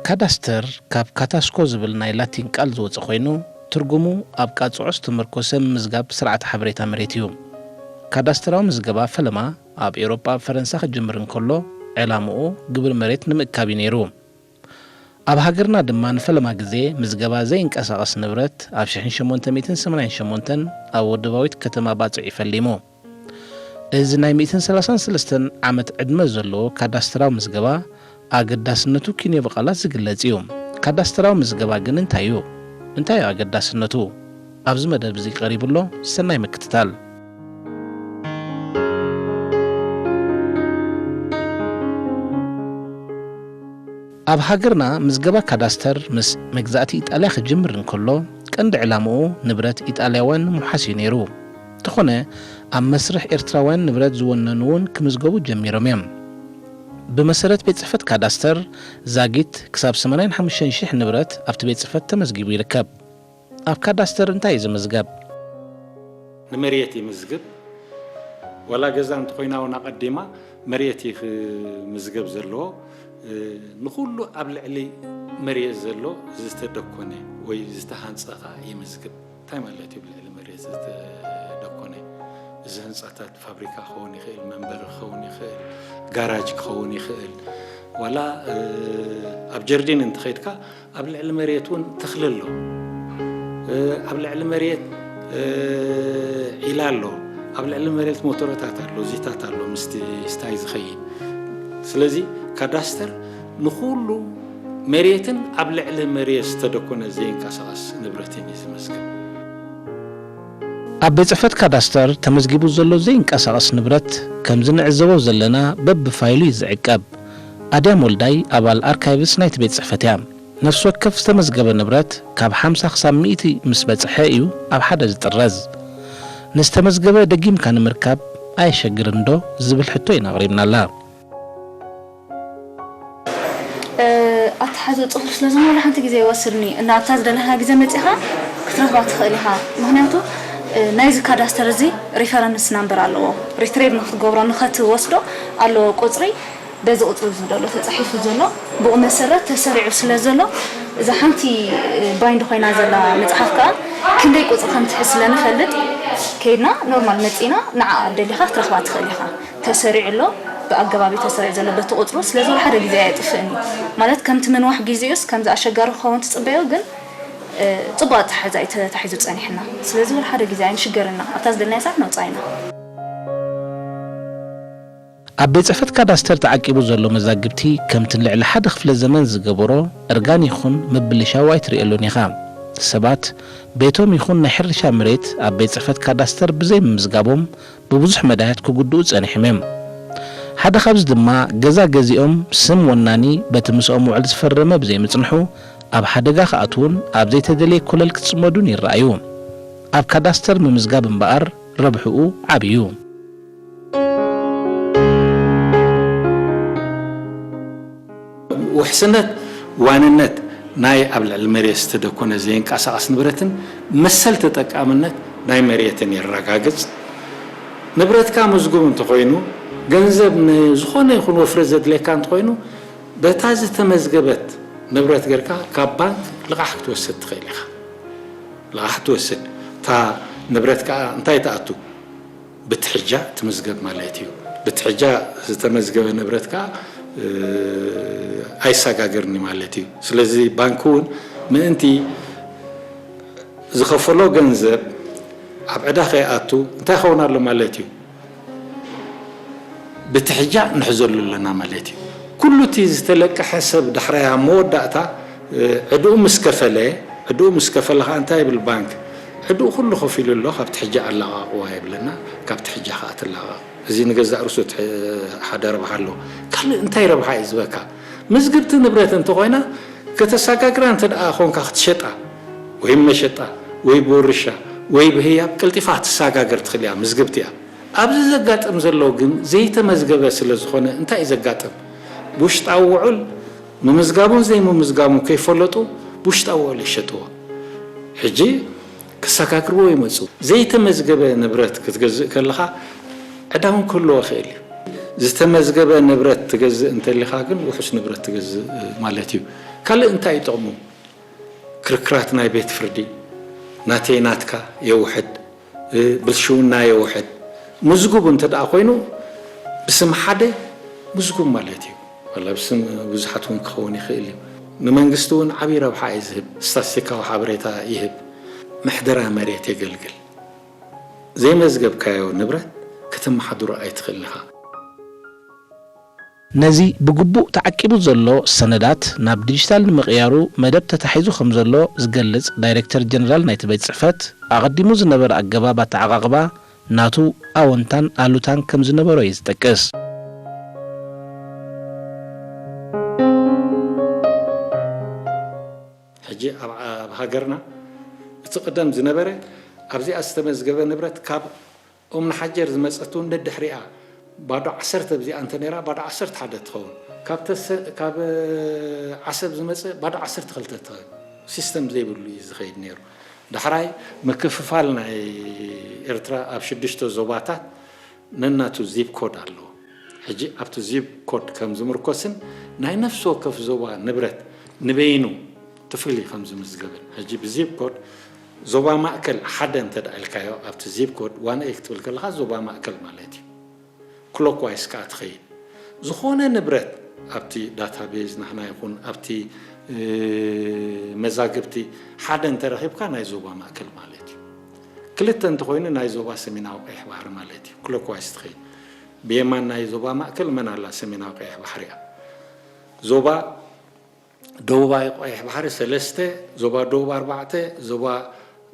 ካዳስተር ካብ ካታስኮ ዝብል ናይ ላቲን ቃል ዝወጸ ኮይኑ፣ ትርጉሙ ኣብ ቃጽዖ ዝተመርኮሰ ምምዝጋብ ስርዓተ ሓበሬታ መሬት እዩ። ካዳስተራዊ ምዝገባ ፈለማ ኣብ ኤውሮጳ ኣብ ፈረንሳ ክጅምር እንከሎ፣ ዕላምኡ ግብሪ መሬት ንምእካብ እዩ ነይሩ። ኣብ ሃገርና ድማ ንፈለማ ግዜ ምዝገባ ዘይንቀሳቐስ ንብረት ኣብ ሽሕን ሸሞንተ ሚእትን ሰማንያን ሸሞንተን ኣብ ወደባዊት ከተማ ባጽዕ እዩ ፈሊሙ። እዚ ናይ ሚእትን ሰላሳን ሰለስተን ዓመት ዕድመ ዘለዎ ካዳስተራዊ ምዝገባ ኣገዳስነቱ ኪንዮ ብቓላት ዝግለጽ እዩ። ካዳስተራዊ ምዝገባ ግን እንታይ እዩ? እንታይ እዩ ኣገዳስነቱ? ኣብዚ መደብ እዚ ቀሪቡ ኣሎ። ሰናይ ምክትታል። ኣብ ሃገርና ምዝገባ ካዳስተር ምስ መግዛእቲ ኢጣልያ ክጅምር እንከሎ፣ ቀንዲ ዕላምኡ ንብረት ኢጣልያውያን ንምውሓስ እዩ ነይሩ። እንተኾነ፣ ኣብ መስርሕ ኤርትራውያን ንብረት ዝወነኑ እውን ክምዝገቡ ጀሚሮም እዮም። ብመሰረት ቤት ጽሕፈት ካዳስተር ዛጊት፣ ክሳብ ሰማንያን ሓሙሽተን ሽሕ ንብረት ኣብቲ ቤት ጽሕፈት ተመዝጊቡ ይርከብ። ኣብ ካዳስተር እንታይ እዩ ዝምዝገብ? ንመሬት ይምዝግብ። ዋላ ገዛ እንተኾይና እውን ኣቐዲማ መሬት እዩ ክምዝገብ ዘለዎ። እ፣ ንኹሉ ኣብ ልዕሊ መሬት ዘሎ ዝተደኮነ ወይ ዝተሃንጸ ኸኣ ይምዝግብ። እንታይ ማለት እዩ? ኣብ ልዕሊ መሬት ዝተደኮነ፣ እዚ ህንጻታት ፋብሪካ ክኸውን ይኽእል፣ መንበሪ ክኸውን ይኽእል፣ ጋራጅ ክኸውን ይኽእል። ዋላ፣ እ፣ ኣብ ጀርዲን እንተኸይድካ ኣብ ልዕሊ መሬት እውን ተኽሊ ኣሎ። እ፣ ኣብ ልዕሊ መሬት፣ እ፣ ዒላ ኣሎ። ኣብ ልዕሊ መሬት ሞተረታት ኣሎ፣ ዚታት ኣሎ፣ ምስቲ ስታይ ዝኸይድ። ስለዚ ካዳስተር ንኹሉ መሬትን ኣብ ልዕሊ መሬት ዝተደኮነ ዘይንቀሳቐስ ንብረትን እዩ ዝመዝግብ። ኣብ ቤት ጽሕፈት ካዳስተር ተመዝጊቡ ዘሎ ዘይንቀሳቐስ ንብረት፣ ከምዚ ንዕዘቦ ዘለና፣ በብፋይሉ እዩ ዝዕቀብ። ኣድያም ወልዳይ ኣባል ኣርካይቭስ ናይቲ ቤት ጽሕፈት እያ። ነፍሲ ወከፍ ዝተመዝገበ ንብረት ካብ ሓምሳ ክሳብ ሚእቲ ምስ በጽሐ እዩ ኣብ ሓደ ዝጥረዝ። ንዝተመዝገበ ደጊምካ ንምርካብ ኣየሸግርን ዶ ዝብል ሕቶ ኢና ኣቕሪብናላ። ኣተሓሕዞ ጽሑፍ ስለ ዝኾነ ሓንቲ ግዜ ይወስድኒ እና ኣብታ ዝደለኻ ግዜ መጺኻ ክትረኽባ ትኽእል ኢኻ። ምኽንያቱ ናይዚ ካዳስተር እዚ ሪፈረንስ ናምበር ኣለዎ። ሪትሬቭ ንክትገብሮ ንኸትወስዶ ኣለዎ ቁጽሪ። በዚ ቁጽሪ እዚ ዘሎ ተጻሒፉ ዘሎ ብኡ መሰረት ተሰሪዑ ስለ ዘሎ እዛ ሓንቲ ባይንድ ኮይና ዘላ መጽሓፍ ከኣ ክንደይ ቁጽሪ ከም ትሕዝ ስለ ንፈልጥ ከይድና ኖርማል መጺና ንዓኣ ደሊኻ ክትረኽባ ትኽእል ኢኻ። ተሰሪዑ ኣሎ ብኣገባብ እዩ ተሰሪዑ ዘሎ በቲ ቁጽሩ። ስለዚ ወላ ሓደ ግዜ ኣየጥፍእን እዩ ማለት ከምቲ ምንዋሕ ግዜኡስ ከምዚ ኣሸጋሪ ክኸውን ትጽበዮ ግን ጽቡቕ ኣተሓሕዛ እዩ ተታሒዙ ጸኒሕና። ስለዚ ወላ ሓደ ግዜ ኣይንሽገርና ኣብታ ዝደለናዮ ሰዓት ነውጽኣ ኢና። ኣብ ቤት ጽሕፈት ካዳስተር ተዓቂቡ ዘሎ መዛግብቲ ከምቲ ልዕሊ ሓደ ክፍለ ዘመን ዝገበሮ እርጋን ይኹን ምብልሻው ኣይትርእየሉን ኢኻ። ሰባት ቤቶም ይኹን ናይ ሕርሻ መሬት ኣብ ቤት ጽሕፈት ካዳስተር ብዘይ ምምዝጋቦም ብብዙሕ መዳያት ክጉድኡ ጸኒሖም እዮም። ሓደ ካብዚ ድማ ገዛ ገዚኦም ስም ወናኒ በቲ ምስኦም ውዕል ዝፈረመ ብዘይምጽንሑ ኣብ ሓደጋ ክኣትዉን ኣብ ዘይተደልየ ኮለል ክጽመዱን ይረኣዩ። ኣብ ካዳስተር ምምዝጋብ እምበኣር ረብሕኡ ዓቢ እዩ። ውሕስነት ዋንነት ናይ ኣብ ልዕሊ መሬት ዝተደኮነ ዘየንቀሳቐስ ንብረትን መሰል ተጠቃምነት ናይ መሬትን የረጋግጽ። ንብረትካ ምዝጉብ እንተኾይኑ ገንዘብ ንዝኾነ ይኹን ወፍሪ ዘድልየካ እንተኾይኑ በታ ዝተመዝገበት ንብረት ጌርካ ካብ ባንክ ልቓሕ ክትወስድ ትኽእል ኢኻ። ልቓሕ ትወስድ እታ ንብረት ከዓ እንታይ ትኣቱ ብትሕጃ ትምዝገብ ማለት እዩ። ብትሕጃ ዝተመዝገበ ንብረት ከዓ ኣይሰጋገርን ማለት እዩ። ስለዚ ባንክ እውን ምእንቲ ዝኸፈሎ ገንዘብ ኣብ ዕዳ ከይኣቱ እንታይ ይኸውን ኣሎ ማለት እዩ። ብትሕጃ ንሕዘሉ ኣለና ማለት እዩ። ኩሉ እቲ ዝተለቀሐ ሰብ ዳሕራይ ኣብ መወዳእታ ዕድኡ ምስ ከፈለ ዕድኡ ምስ ከፈለ ከዓ እንታይ ይብል ባንክ ዕድኡ ኩሉ ከፊሉ ኣሎ ካብ ትሕጃ ኣላቓቕዋ ይብለና። ካብ ትሕጃ ከዓ ትላቐቕ። እዚ ንገዛእ ርእሱ ሓደ ረብሓ ኣለዎ። ካልእ እንታይ ረብሓ እዩ ዝበካ? ምዝግብቲ ንብረት እንተኾይና ከተሳጋግራ እንተ ደኣ ኾንካ ክትሸጣ ወይ መሸጣ ወይ ብውርሻ ወይ ብህያብ ቀልጢፋ ክትሳጋገር ትኽእል እያ። ምዝግብቲ እያ። ኣብዚ ዘጋጥም ዘሎ ግን ዘይተመዝገበ ስለ ዝኾነ እንታይ እዩ ዘጋጥም? ብውሽጣዊ ውዑል ምምዝጋቡን ዘይምምዝጋቡን ከይፈለጡ ብውሽጣዊ ውዑል ይሸጥዎ። ሕጂ ክሰጋግርዎ ይመጹ። ዘይተመዝገበ ንብረት ክትገዝእ ከለኻ ዕዳውን ክህልዎ ይኽእል እዩ። ዝተመዝገበ ንብረት ትገዝእ እንተሊኻ ግን ውሑስ ንብረት ትገዝእ ማለት እዩ። ካልእ እንታይ እዩ ጥቕሙ? ክርክራት ናይ ቤት ፍርዲ ናተይ ናትካ የውሕድ፣ ብልሽውና የውሕድ። ምዝጉብ እንተ ደኣ ኮይኑ ብስም ሓደ ምዝጉብ ማለት እዩ። ዋላ ብስም ብዙሓት እውን ክኸውን ይኽእል እዩ። ንመንግስቲ እውን ዓብዪ ረብሓ እዩ ዝህብ። ስታስቲካዊ ሓበሬታ ይህብ። ምሕደራ መሬት የገልግል። ዘይመዝገብካዮ ንብረት ከተመሓድሮ ኣይትኽእልን ኢኻ። ነዚ ብግቡእ ተዓቂቡ ዘሎ ሰነዳት ናብ ዲጂታል ንምቕያሩ መደብ ተታሒዙ ከም ዘሎ ዝገልጽ ዳይሬክተር ጀነራል ናይቲ ቤት ጽሕፈት፣ ኣቐዲሙ ዝነበረ ኣገባብ ኣተዓቓቕባ ናቱ ኣወንታን ኣሉታን ከም ዝነበሮ እዩ ዝጠቅስ። ሕጂ ኣብ ኣብ ሃገርና እቲ ቅደም ዝነበረ ኣብዚኣ ዝተመዝገበ ንብረት ካብ ኦም ንሓጀር ዝመጸት እውን ደድሕሪኣ ባዶ ዓሰርተ ኣብዚኣ እንተ ነይራ ባዶ ዓሰርተ ሓደ ትኸውን። ካብ ተሰ- ካብ ዓሰብ ዝመጸ ባዶ ዓሰርተ ክልተ ትኸውን። ሲስተም ዘይብሉ እዩ ዝኸይድ ነይሩ። ዳሕራይ ምክፍፋል ናይ ኤርትራ ኣብ ሽዱሽተ ዞባታት ነናቱ ዚፕ ኮድ ኣለዎ። ሕጂ ኣብቲ ዚፕ ኮድ ከም ዝምርኮስን ናይ ነፍሲ ወከፍ ዞባ ንብረት ንበይኑ ትፍሊ ከም ዝምዝገብን። ሕጂ ብዚፕ ኮድ ዞባ ማእከል ሓደ እንተ ደኣ ኢልካዮ ኣብቲ ዚፕ ኮድ ዋን ኤ ክትብል ከለኻ ዞባ ማእከል ማለት እዩ። ክሎክዋይስ ከኣ ትኸይድ። ዝኾነ ንብረት ኣብቲ ዳታቤዝ ናሕና ይኹን ኣብቲ መዛግብቲ ሓደ እንተረኺብካ ናይ ዞባ ማእከል ማለት እዩ። ክልተ እንተኾይኑ ናይ ዞባ ሰሜናዊ ቀይሕ ባሕሪ ማለት እዩ። ክሎክዋይስ ትኸይድ። ብየማን ናይ ዞባ ማእከል መን ኣላ? ሰሜናዊ ቀይሕ ባሕሪ እያ። ዞባ ደቡባዊ ቀይሕ ባሕሪ ሰለስተ፣ ዞባ ደቡብ ኣርባዕተ፣ ዞባ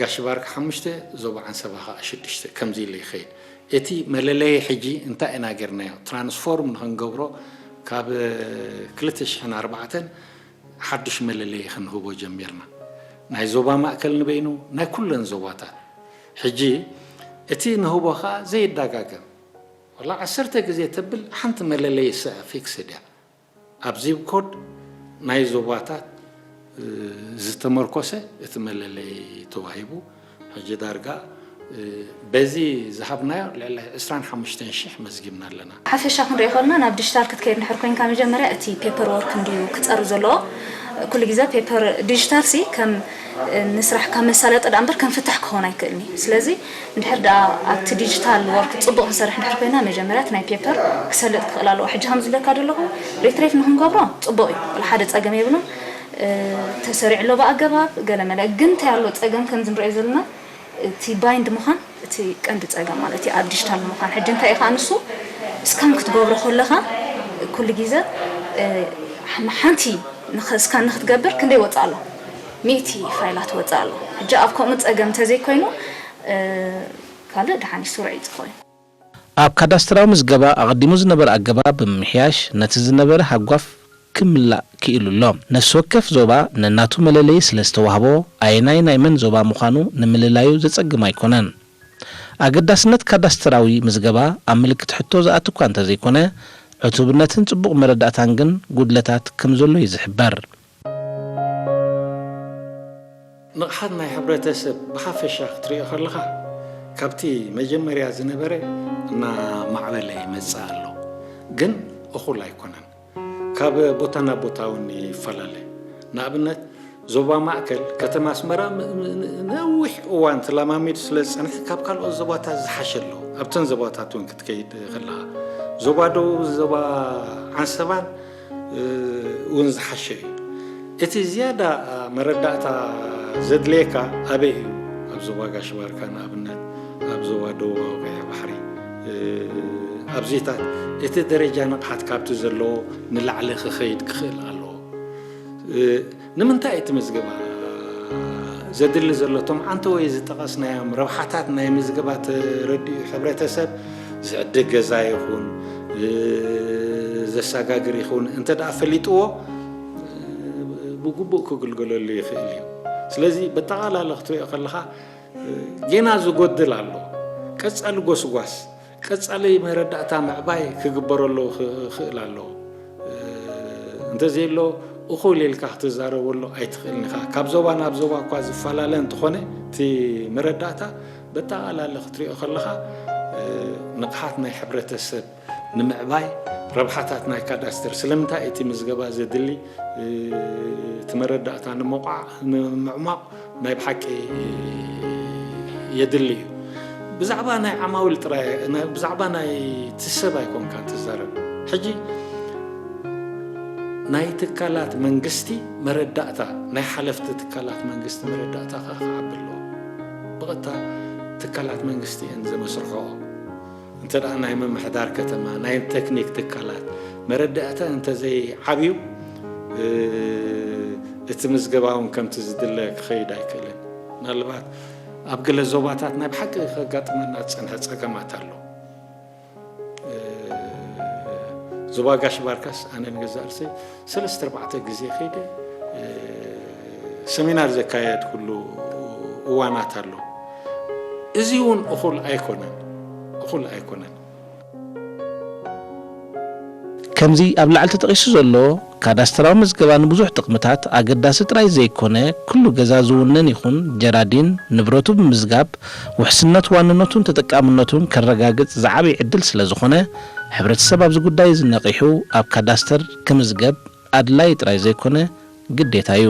ጋሽ ባርካ ሓሙሽተ፣ ዞባ ዓንሰባ ከዓ ሽዱሽተ ከምዚ ኢለ ይኸይድ። እቲ መለለዪ ሕጂ እንታይ ኢና ጌርናዮ? ትራንስፎርም ንኽንገብሮ ካብ ክልተ ሽሕን ኣርባዕተን ሓዱሽ መለለዪ ክንህቦ ጀሚርና። ናይ ዞባ ማእከል ንበይኑ፣ ናይ ኩለን ዞባታት። ሕጂ እቲ ንህቦ ከዓ ዘይዳጋገም። ዋላ ዓሰርተ ግዜ ተብል ሓንቲ መለለዪ ሰ ፊክስድ እያ። ኣብ ዚፕ ኮድ ናይ ዞባታት ዝተመርኮሰ እቲ መለለዪ ተዋሂቡ። ሕጂ ዳርጋ በዚ ዝሃብናዮ ልዕሊ ዕስራን ሓሙሽተን ሽሕ መዝጊብና ኣለና። ሓፈሻ ክንሪኦ ከለና ናብ ዲጂታል ክትከይድ እንድሕር ኮይንካ መጀመርያ እቲ ፔፐር ወርክ እንድዩ ክጸሪ ዘለዎ። ኩሉ ግዜ ፔፐር ዲጂታል ሲ ከም ንስራሕ ካብ መሳለጢ ደኣ እምበር ከም ፍታሕ ክኸውን ኣይክእልን እዩ። ስለዚ እንድሕር ደኣ ኣብቲ ዲጂታል ወርክ ጽቡቕ ክንሰርሕ እንድሕር ኮይና መጀመርያ እቲ ናይ ፔፐር ክሰልጥ ክኽእል ኣለዎ። ሕጂ ከም ዝብለካ ዘለኹ ሪትሬት ንክንገብሮ ጽቡቕ እዩ። ወላ ሓደ ጸገም የብሉን። ተሰሪዑ ኣሎ ብኣገባብ ገለ መለ ግን እንታይ ኣሎ ጸገም ከምዚ ንሪኦ ዘለና እቲ ባይንድ ምዃን እቲ ቀንዲ ጸገም ማለት እዩ ኣብ ዲጂታል ምዃን። ሕጂ እንታይ እዩ ከዓ ንሱ ስካን ክትገብሮ ከለኻ ኩሉ ግዜ ሓንቲ ስካን ንክትገብር ክንደይ ወፃ ኣሎ? ሚእቲ ፋይላት ወፃ ኣሎ። ሕጂ ኣብ ከምኡ ጸገም እንተዘይኮይኑ ካልእ ደሓን እዩ ስሩዕ እዩ ዝኸውን። ኣብ ካዳስትራዊ ምዝገባ ኣቐዲሙ ዝነበረ ኣገባብ ብምምሕያሽ ነቲ ዝነበረ ሃጓፍ ክምላእ ክኢሉ ኣሎ። ነፍሲ ወከፍ ዞባ ነናቱ መለለዪ ስለ ዝተዋህቦ ኣየናይ ናይ መን ዞባ ምዃኑ ንምልላዩ ዘጸግም ኣይኮነን። ኣገዳስነት ካዳስትራዊ ምዝገባ ኣብ ምልክት ሕቶ ዝኣቱ እኳ እንተዘይኮነ ዕቱብነትን ጽቡቕ መረዳእታን ግን ጉድለታት ከም ዘሎ እዩ ዝሕበር። ንቕሓት ናይ ሕብረተሰብ ብሓፈሻ ክትሪኦ ከለኻ ካብቲ መጀመርያ ዝነበረ እናማዕበለ ይመጽእ ኣሎ፣ ግን እኹል ኣይኮነን። ካብ ቦታ ናብ ቦታ እውን ይፈላለ። ንኣብነት ዞባ ማእከል ከተማ ኣስመራ ንነዊሕ እዋን ተለማሚዱ ስለ ዝጸንሐ ካብ ካልኦት ዞባታት ዝሓሸ ኣሎ። ኣብተን ዞባታት እውን ክትከይድ ከለኻ ዞባ ደቡብ ዞባ ዓንሰባን እውን ዝሓሸ እዩ። እቲ ዝያዳ መረዳእታ ዘድልየካ ኣበይ እዩ? ኣብ ዞባ ጋሽ ባርካ ንኣብነት ኣብ ዞባ ደቡባዊ ቀይሕ ባሕሪ ኣብዚታት እቲ ደረጃ ንቕሓት ካብቲ ዘለዎ ንላዕሊ ክኸይድ ክኽእል ኣለዎ። ንምንታይ እቲ ምዝገባ ዘድሊ ዘሎ? እቶም ዓንተወይ ዝጠቐስናዮም ረብሓታት ናይ ምዝገባ ተረዲኡ ሕብረተሰብ ዝዕድግ ገዛ ይኹን ዘሳጋግር ይኹን እንተ ደኣ ፈሊጥዎ ብግቡእ ክግልገለሉ ይኽእል እዩ። ስለዚ በጠቓላለ ክትሪኦ ከለኻ ጌና ዝጎድል ኣሎ። ቀጻሊ ጎስጓስ ቀጻሊ መረዳእታ ምዕባይ ክግበረሉ ክኽእል ኣለዎ። እንተዘየሎ እኹል ኢልካ ክትዛረበሉ ኣይትኽእልን ኢኻ። ካብ ዞባ ናብ ዞባ እኳ ዝፈላለ እንተኾነ እቲ መረዳእታ በጠቓላሊ ክትሪኦ ከለኻ ንቕሓት ናይ ሕብረተሰብ ንምዕባይ ረብሓታት ናይ ካዳስተር ስለምንታይ እቲ ምዝገባ ዘድሊ እቲ መረዳእታ ንምቋዕ ንምዕሟቕ ናይ ብሓቂ የድሊ እዩ። ብዛዕባ ናይ ዓማዊል ጥራይ ብዛዕባ ናይ ትሰብ ኣይኮንካ ትዛረብ። ሕጂ ናይ ትካላት መንግስቲ መረዳእታ ናይ ሓለፍቲ ትካላት መንግስቲ መረዳእታ ከዓ ክዓቢ ኣለዎ። ብቐጥታ ትካላት መንግስቲ እየን ዘመስርሖ። እንተ ደኣ ናይ ምምሕዳር ከተማ ናይ ቴክኒክ ትካላት መረዳእታ እንተዘይዓብዩ እቲ ምዝገባውን ከምቲ ዝድለ ክኸይድ ኣይክእልን። ምናልባት ኣብ ገለ ዞባታት ናይ ብሓቂ ከጋጥመና ዝፀንሐ ፀገማት ኣሎ። ዞባ ጋሽ ባርካስ ኣነ ንገዛእ ርእሰይ ሰለስተ ኣርባዕተ ግዜ ከይደ ሰሚናር ዘካየድኩሉ እዋናት ኣሎ። እዚ እውን እኹል ኣይኮነን እኹል ኣይኮነን። ከምዚ ኣብ ላዕሊ ተጠቒሱ ዘሎ ካዳስተራዊ ምዝገባ ንብዙሕ ጥቕምታት ኣገዳሲ ጥራይ ዘይኮነ ኩሉ ገዛ ዝውንን ይኹን ጀራዲን ንብረቱ ብምዝጋብ ውሕስነት ዋንነቱን ተጠቃምነቱን ከረጋግጽ ዝዓቢ ዕድል ስለዝኾነ ሕብረተሰብ ኣብዚ ጉዳይ እዚ ነቒሑ ኣብ ካዳስተር ክምዝገብ ኣድላዪ ጥራይ ዘይኮነ ግዴታ እዩ።